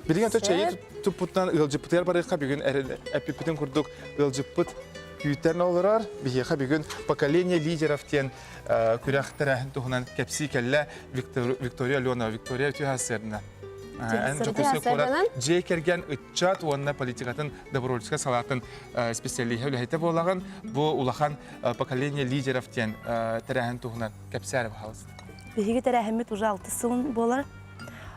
Билигин то чэйи туппутунан ыалдьыппытыгар барыахха бүгүн эппиппитин курдук ыалдьыппыт күүтэн олорор. Биһиэхэ бүгүн «Поколение лидеров» диэн күрэх тэрээһин туһунан кэпсии кэллэ Виктория Аленова. Виктория үтүө сарсыарда. Эн Дьокуускай куорат дьиэ кэргэн ыччат уонна политикатын добровольческай салаатын специалиһа үлэһитэ буолаҕын. Бу улахан «Поколение лидеров» диэн тэрээһин туһунан кэпсээр баһаалыста. Биһиги тэрээһиммит уже алтыс сылын буолар.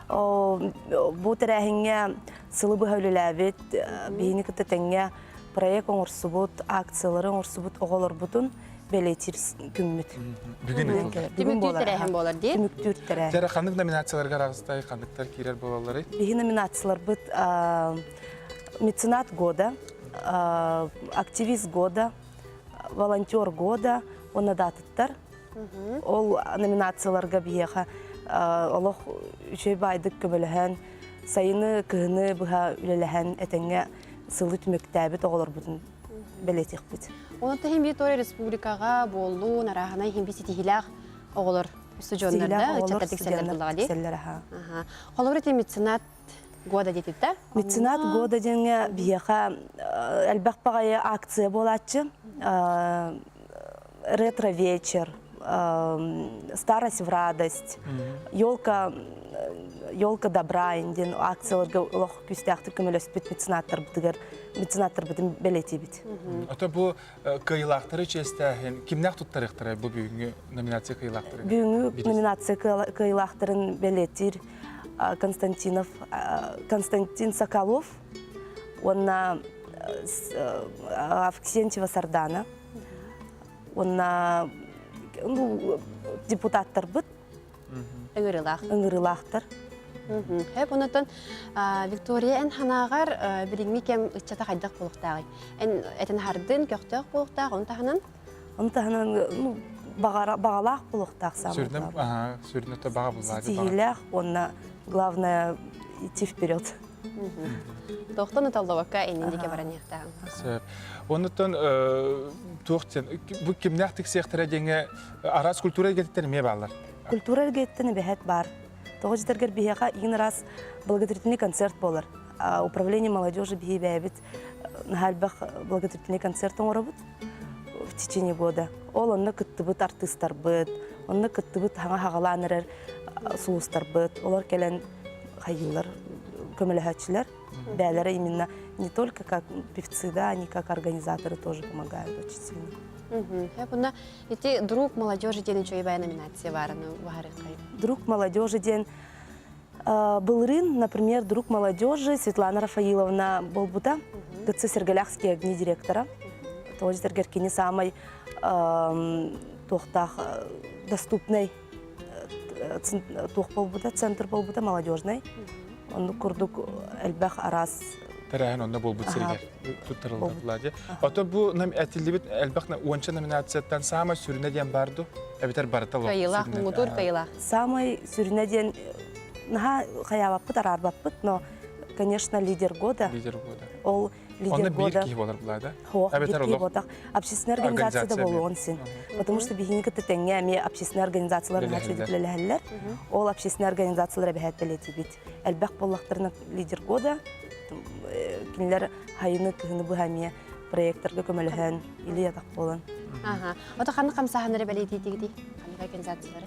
Бу тэрээһиҥҥэ сылы быһа үлэлээбит, биһини кытта тэҥҥэ проект оҥорсубут, акциялары оҥорсубут оҕолорбутун бэлиэтиир күммүт. Бүгүн Бүгүн Түмүктүүр тэрээһин буолар дии. Түмүктүүр тэрээһин. Дьэ, ханнык номинацияларга араҕыстай, ханныктар киирэр буолалларый? Биһи номинацияларбыт меценат года, активист года, волонтер года уонна датыттар. Ол номинацияларга биһиэхэ олох үчүгэй баайдык көмөлөһөн, сайыны, кыһыны быһа үлэлэһэн этэҥҥэ сылы түмүктээбит оҕолорбутун бэлиэтиэхпит. Онон иһин Виктория республикаҕа буоллун, арааһынай иһин ситиһиилээх оҕолор устудьуоннар да ыччаттар тиксэллэр буоллаҕа дии. Тиксэллэр аха. Холобур ити меценат года диэтит да? Меценат года диэҥҥэ биһиэхэ элбэх баҕайы акция буолааччы. Ретро-вечер, старость в радость, елка елка добра диэн акцияларга олох күүстээхтик көмөлөспүт меценаттарбытыгар меценаттарбытын бэлиэтиибит. Ото бу кыайыылаахтары чиэстээһин кимнээх туттарыахтарай бу бүгүҥҥү номинация кыайыылаахтарын? Бүгүҥҥү номинация кыайыылаахтарын бэлиэтиир Константинов Константин Соколов уонна Авксентьева Сардана уонна депутаттарбыт ыҥырыылаах ыҥырыылаахтар. Хөп онотон Виктория эн санааҕар билиҥҥи кэм ыччата хайдах буолуохтааҕый? Эн этин хардын, көхтөөх буолуохтаах, ону таһынан? Ону таһынан ну, баҕалаах буолуохтаах саамай. Сүрүнэ, сүрүнэ баҕа буллаа. Ситиһиилээх уонна главное идти вперед. Тохтон ыталлыбакка иннин диэки баран иһиэхтээҕин. Сөп. Оннуттан туох диэн бу кимнээх тиксиэхтэрэ диэҥҥэ араас культура эйгэтиттэн эмиэ бааллар. Культура эйгэтиттэн эбэһээт баар. Тоҕо дьитэргэр биһиэхэ иин араас благотворительный концерт буолар. Управление молодежи биһи бэйэбит наһаа элбэх благотворительный концерт оҥоробут в течение года. Ол онно кыттыбыт артыыстарбыт, онно кыттыбыт хаҥа хаҕалаан эрэр сулустарбыт, олор кэлэн хайыылар көмөлөһөөччүлэр. Бээлэрэ именно не только как певцы, да, они как организаторы тоже помогают очень сильно. Бұна ити «Друг молодежи» диэн үчүгэй бай номинация баарыны баһарыаххай. «Друг молодежи» диэн былырыын, например, «Друг молодежи» Светлана Рафаиловна буолбута, ГЦ Сергеляхский огни директора. Тоҕо дьитэргэр кини самай туохтаах доступный туох буолбута, центр буолбута молодежный. Оннук курдук элбэх араас тэрээһин онно буолбут сиригэр туттарыллар буолла Ото бу этиллибит элбэх уонча номинацияттан саамай сүрүнэ диэн бар ду? Эбэтэр барыта Кыайыылаах, муҥутуур кыайыылаах. Самай сүрүнэ диэн наһаа хайаабаппыт, араарбаппыт, но, конечно, лидер года. Лидер года. Ол лидер Онно года. биир киһи буолар булаа да? Суох, биир Эбэтэр киһи олох буолбатах. Общественная организация да буолуон син. Потому что биһини кытта тэҥҥэ эмиэ общественная организациялар наһаа үчүгэйдик үлэлэһэллэр. Ол общественная организациялар эбэһээт бэлиэтиибит. Элбэх буоллахтарына лидер года, кинилэр хайыны кыһыны быһа эмиэ проекторга көмөлөһөн, или ятах буолан. Ага. Ото ханнык хамсааһыннары бэлиэтиитигитий? Ханнык организациялары?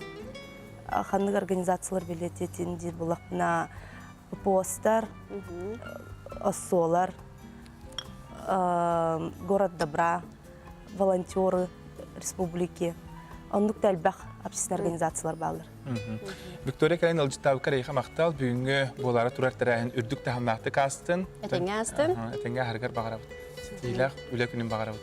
Ханнык организациялар бэлиэтиитин диир буоллахпына, постар, оссуолар, город добра, волонтеры республики. Оннук да элбэх общественный организациялар бааллар. Виктория кэлэн ыалдьыттаабыкка эйиэхэ махтал. Бүгүҥҥү буолаары турар тэрээһин үрдүк таһымнаахтык аастын. Этэҥҥэ аастын. Этэҥҥэ аһаргар баҕарабыт. Ситиһиилээх үлэ күнүн баҕарабыт.